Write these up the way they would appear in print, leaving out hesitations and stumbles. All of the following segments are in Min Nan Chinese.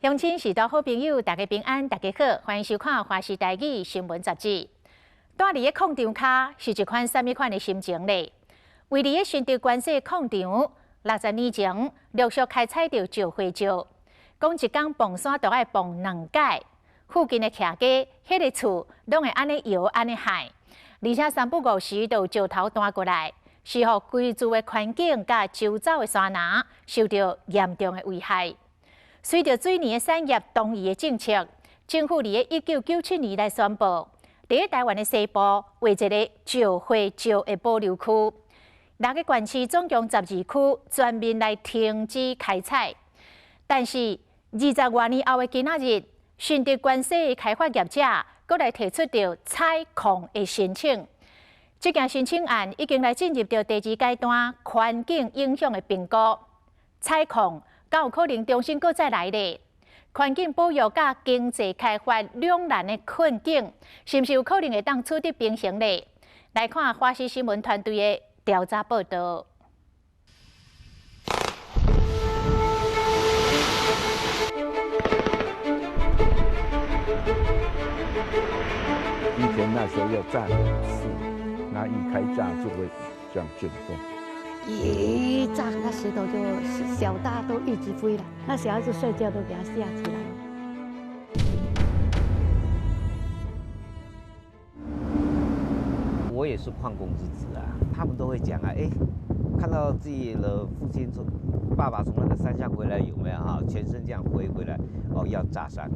鄉親序大好朋友，大家平安，大家好，歡迎收看《華視台語新聞雜誌》。蹛佇个礦場跤是一款啥物款的心情咧？位佇个新竹關西礦場，60年前陸續開採著石灰石，講一工磅山都愛磅兩擺，附近的徛家、彼个厝攏會按呢搖按呢害，而且三不五時就有石頭彈過來，是予居住的環境佮周遭的山林受著嚴重的危害。隨著水泥的產業東移的政策，政府佇个1997年來宣布，佇个台灣的西部劃一个石灰石的保留區，六个縣市總共12區全面來停止開採。但是20外年後的今仔日，新竹關西的開發業者閣來提出著採礦的申請。這件申請案已經來進入著第二階段環境影響的評估，採礦敢有可能重新閣再來咧？環境保育佮經濟開發兩難的困境，是毋是有可能會當取得平衡咧？來看華視新聞團隊的調查報導。以前那時候要炸兩次，那一開炸就會這樣震動。一炸，那石頭就小大都一直飛了，那小孩子睡覺都給他嚇起來。我也是礦工之子啊，他們都會講啊，哎，看到自己的父親從爸爸從那個山上回來，有沒有哈？全身這樣灰回來，哦，要炸山。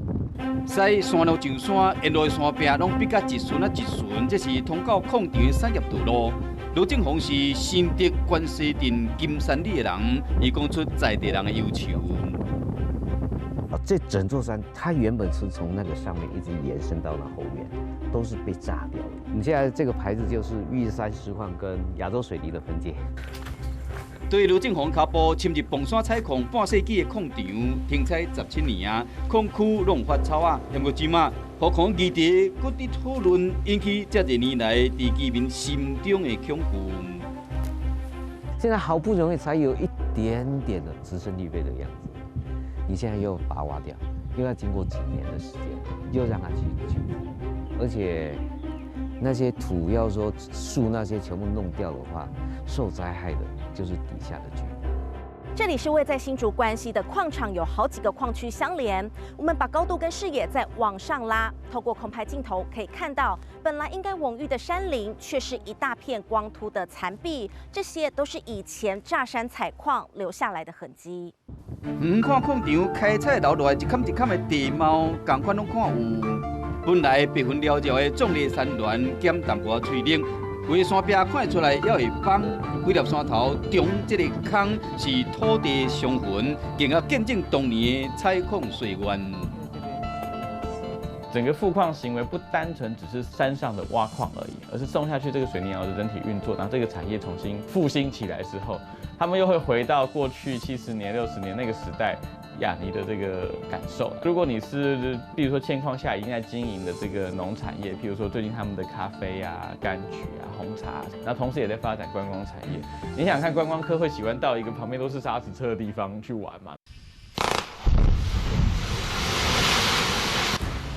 駛山路上山，沿路的山壁攏比較一巡啊一巡，這是通到礦場的產業道路。羅正宏是新竹關西鎮金山里的人，伊講出在地人的憂愁。啊，這整座山，它原本是從那個上面一直延伸到那後面，都是被炸掉的。你現在這個牌子就是玉山石礦跟亞洲水泥的分界。對羅正宏跤步深入磅山採礦半世紀的礦場，停採17年啊，礦區攏發臭啊，毋過這馬，挖礦議題閣佇討論，引起這幾年來佇居民心中的恐懼。現在好不容易才有一點點的植生綠被的樣子，你現在又把它挖掉，又要經過幾年的時間，又讓它去修復，而且那些土要說樹那些全部弄掉的話，受災害的就是底下的居民。這裡是位在新竹關西的礦場，有好幾個礦區相連。我們把高度跟視野再往上拉，透過空拍鏡頭可以看到，本來應該蓊鬱的山林，卻是一大片光禿的殘壁。這些都是以前炸山採礦留下來的痕跡。遠看礦場開採留落來一坎一坎的地貌，仝款攏看有。本來白雲繚繞的壯麗山巒，減淡薄仔翠綠。有的山壁看出來猶會崩，幾粒山頭中這个空是土地傷痕，更加見證當年的採礦歲月。整個復礦行為不單純只是山上的挖礦而已，而是送下去這個水泥窯的整體運作，然後這個產業重新復興起來之後，他們又會回到過去70年、60年那個時代亞泥的這個感受。如果你是，比如說現況下已經在經營的這個農產業，譬如說最近他們的咖啡啊、柑橘啊、紅茶，那同時也在發展觀光產業。你想看觀光客會喜歡到一個旁邊都是砂石車的地方去玩嗎？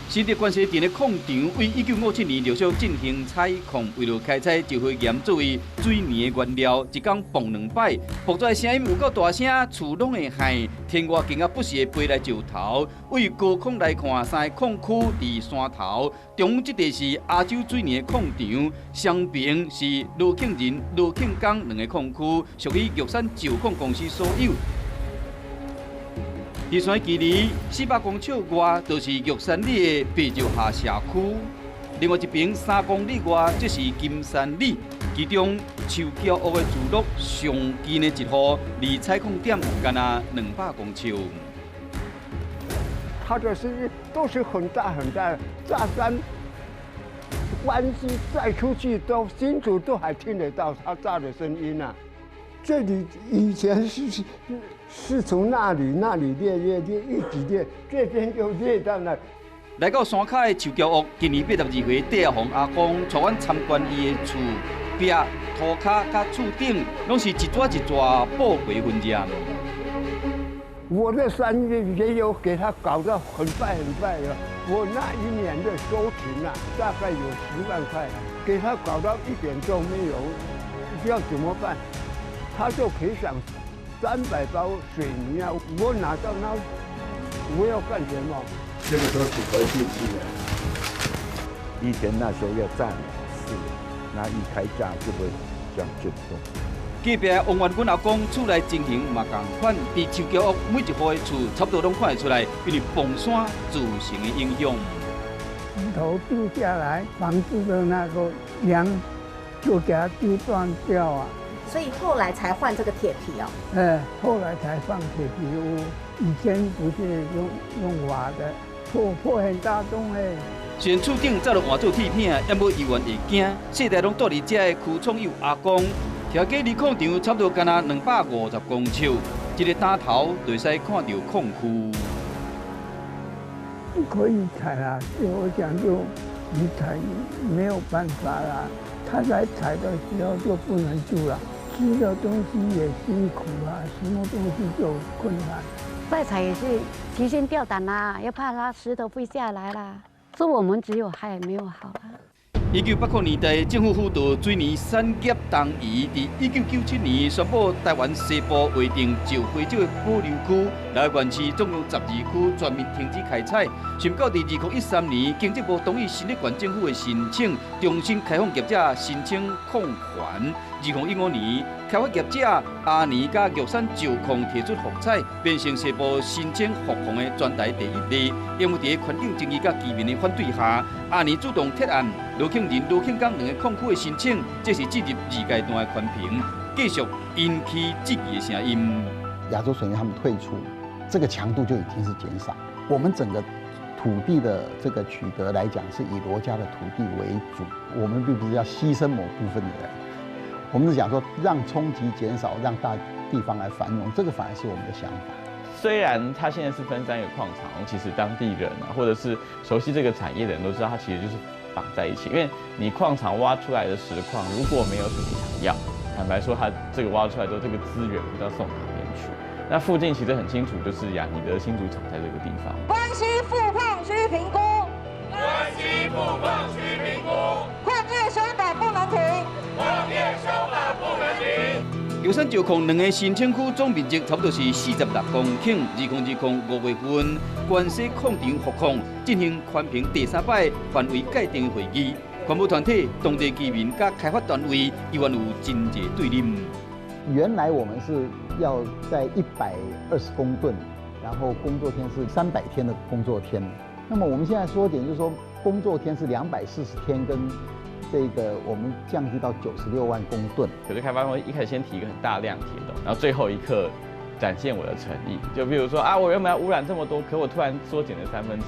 新竹關西鎮的礦場，為1957年陸續進行採礦，為著開採石灰岩作為水泥的原料，一工磅兩擺，爆出來聲音有夠大聲，厝攏會撼，天外更加不時會飛來石頭。對高空來看，三个礦區佇山頭，中這塊是亞洲水泥的礦場，雙爿是羅慶仁、羅慶剛兩个礦區，屬於玉山石礦公司所有。佇山距離400公尺外，就是玉山里的白石下社區；另外一邊3公里外，則是金山里。其中樹橋屋的聚落上近的一戶，離採礦點干焦200公尺。它的聲音都是很大很大，炸山關西再出去都新竹都還聽得到它炸的聲音啊。這裡以前是從那裡裂裂裂一直裂，這邊又裂到那。來到山跤的樹橋屋，今年82歲戴阿紅阿公帶阮參觀伊的厝壁、塗跤佮厝頂，攏是一逝一逝寶貴痕跡。我的山也有給他搞得很敗很敗了。我那一年的收成啊，大概有10萬塊，給他搞到一點都沒有，要怎麼辦？他就賠償300包水泥啊！我拿到那，我要幹什麼？這個都是可進去的。以前那時候要炸兩次，那一開炸就會這樣震動。隔壁王元軍阿公厝內情形嘛仝款，佇樹橋屋每一戶的厝差不多攏看會出來，因為崩山造成的影響。石頭丟下來，房子的那個梁就給它丟斷掉啊。所以後來才換這個鐵皮哦。哎，後來才放鐵皮屋，以前不是用瓦的，破很大洞哎。雖然厝頂早就換做鐵片，猶閣猶原會驚。世代攏住佇遮的區創友阿公，徛過離礦場差不多干焦250公尺，一个擔頭就會使看著礦區。不可以採啦，我講就你採沒有辦法啦。他在採的時候就不能住了，吃的東西也辛苦啊，什麼東西都困難。拜採也是提心吊膽啦，又怕它石頭飛下來啦。是我們只有害沒有好啊。1980年代，政府輔導水泥產業東移，佇1997年宣布台灣西部劃定石灰石的保留區，來縣市總共12區全面停止開採。想到佇2013年，經濟部同意新竹縣政府的申請，重新開放業者申請礦權。2015年，開發業者阿年佮玉山石礦提出復採，變成西部申請復礦的全台第一例。因為佇環境爭議佮居民的反對下，阿年主動撤案，羅慶仁、羅慶剛兩個礦區的申請，這是進入二階段的環評，繼續引起質疑的聲音。亞洲水泥他們退出，這個強度就已經是減少。我們整個土地的這個取得來講，是以羅家的土地為主，我們並不是要犧牲某部分的人，我們是講說讓衝擊減少，讓大地方來繁榮，這個反而是我們的想法。雖然它現在是分三個礦場，其實當地人啊，或者是熟悉這個產業的人都知道，它其實就是綁在一起。因為你礦場挖出來的石礦，如果沒有水泥廠要，坦白說，它這個挖出來之後，這個資源不知道送哪邊去。那附近其實很清楚，就是亞泥的新竹廠在這個地方。關西復礦需評估，關西復礦需評估，礦業修法不能停，礦業修法不能停。玉山石礦兩個申請區總面積差不多是46公頃。2020五月份，關西礦場復礦進行環評第三擺範圍界定會議，環保團體、當地居民佮開發單位，猶原有真濟對立。原來我們是要在120公噸，然後工作天是300天的工作天。那麼我們現在縮減，就是說工作天是240天，跟這個我們降低到96萬公噸。可是開發商一開始先提一個很大量鐵的，然後最後一刻展現我的誠意，就比如說啊，我原本要污染這麼多，可我突然縮減了1/3。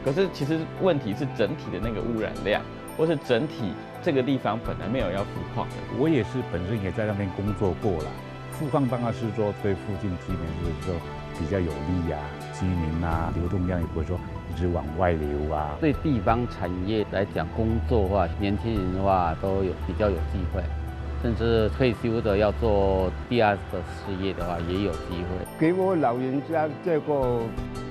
可是其實問題是整體的那個污染量，或是整體這個地方本來沒有要復礦的。我也是本身也在那邊工作過了，復礦當然是說對附近居民就是說比較有利啊，居民啊流動量也不會說一直往外流啊。對地方產業來講，工作的話，年輕人的話都有比較有機會，甚至退休的要做第二個事業的話，也有機會。給我老人家這個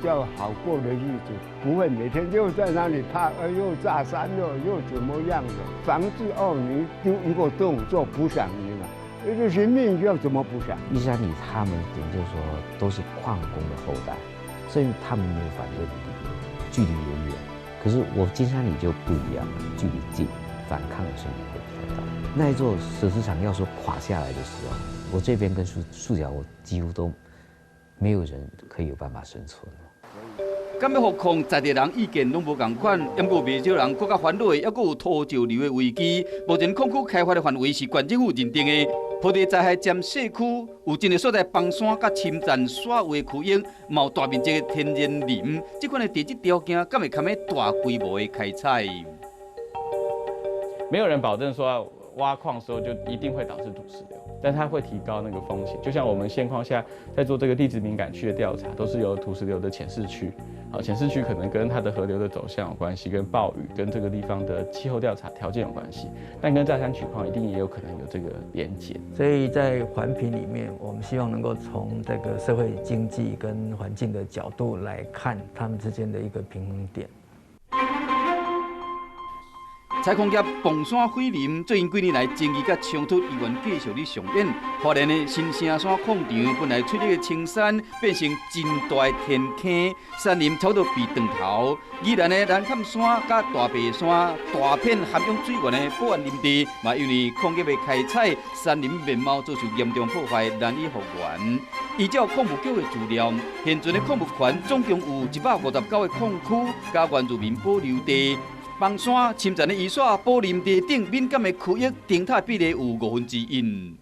叫好過的日子，不會每天又在那裡怕，又炸山了，又怎麼樣的？房子哦，你丟一個洞就不想你了，這些命要怎麼補償？玉山里他們等於就是說都是礦工的後代，所以他們沒有反對的理由，距離遠遠。可是我金山里就不一樣了，距離近，反抗的聲音會比較大。那一座礫石廠要說垮下來的時候，我這邊跟樹腳，我幾乎都沒有人可以有辦法生存。敢欲復礦，在地人意見攏無仝款，毋過袂少人閣較煩惱的，猶閣有土石流的危機。目前礦區開發的範圍是縣政府認定的，坡地災害佔社區有真濟所在崩山佮侵佔沙位區域，嘛有大面積的天然林，這款的地質條件，敢會堪大規模的開採？沒有人保證說挖礦時候就一定會導致土石流，但它會提高那個風險。就像我們現況下在做這個地質敏感區的調查，都是有土石流的潛勢區。啊，浅市区可能跟它的河流的走向有关系，跟暴雨、跟这个地方的气候调查条件有关系，但跟炸山取矿一定也有可能有这个连结。所以在环评里面，我们希望能够从这个社会经济跟环境的角度来看，它们之间的一个平衡点。采矿业崩山毁林，最近几年来争议佮冲突依然继续咧上演。花莲的新城山矿场本来翠绿的青山变成真大的天坑，山林差不多被断头。宜兰的南崁山佮大白山大片涵养水源的保安林地，嘛因为矿业的开采，山林面貌遭受严重破坏，难以复原。依照矿务局的资料，现存的矿务权总共有159个矿区，佮原住民保留地。崩山深层的雨刷保林地等敏感的区域，顶塔比例有1/5。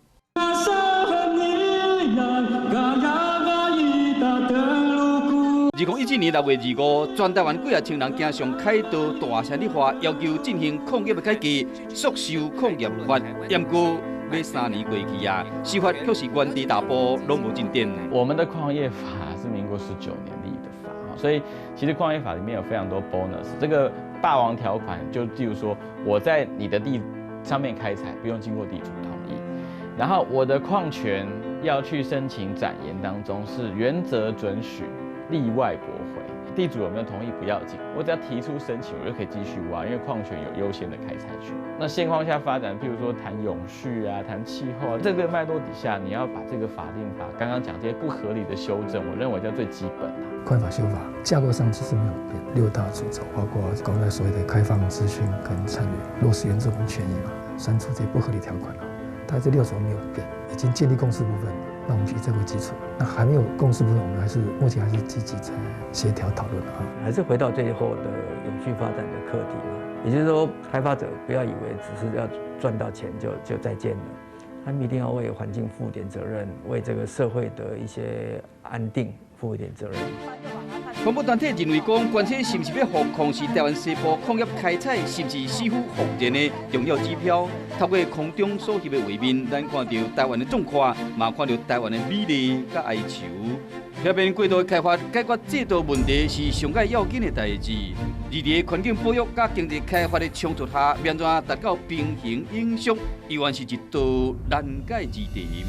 2017年6月25，全台灣幾仔千人走上凱道，大聲咧喊，要求進行礦業的改革，速修礦業法。毋過欲3年過去啊，司法卻是原地踏步，攏無進展。我們的礦業法是民國19年立的法，所以其實礦業法裡面有非常多 bonus。這個霸王條款就例如說，我在你的地上面開採，不用經過地主同意，然後我的礦權要去申請展延當中是原則准許，例外駁回。地主有沒有同意不要緊，我只要提出申請，我就可以繼續挖，因為礦權有優先的開採權。那現況下發展，譬如說談永續啊，談氣候啊，這個脈絡底下，你要把這個法令把剛剛講這些不合理的修正，我認為叫最基本的。礦業法修法架構上其實沒有變，六大主軸包括剛才所謂的開放資訊跟參與、落實原住民權益嘛，刪除這些不合理條款啊，大概這六軸沒有變，已經建立共識部分。那我們以這為基礎，那還沒有共識部分，我們還是目前還是積極在協調討論啊。還是回到最後的永續發展的課題嘛，也就是說，開發者不要以為只是要賺到錢就再見了，他們一定要為環境負點責任，為這個社會的一些安定負一點責任。環保團體認為講，關西是毋是欲復礦是台灣西部礦業開採是毋是死灰復燃的重要指標。透過空中所翕的畫面，咱看到台灣的壯闊，嘛看到台灣的美麗佮哀愁。避免過度的開發，解決制度問題是上蓋要緊的代誌。而佇環境保育佮經濟開發的衝突下，欲按怎達到平衡永續，依然是一道難解之題。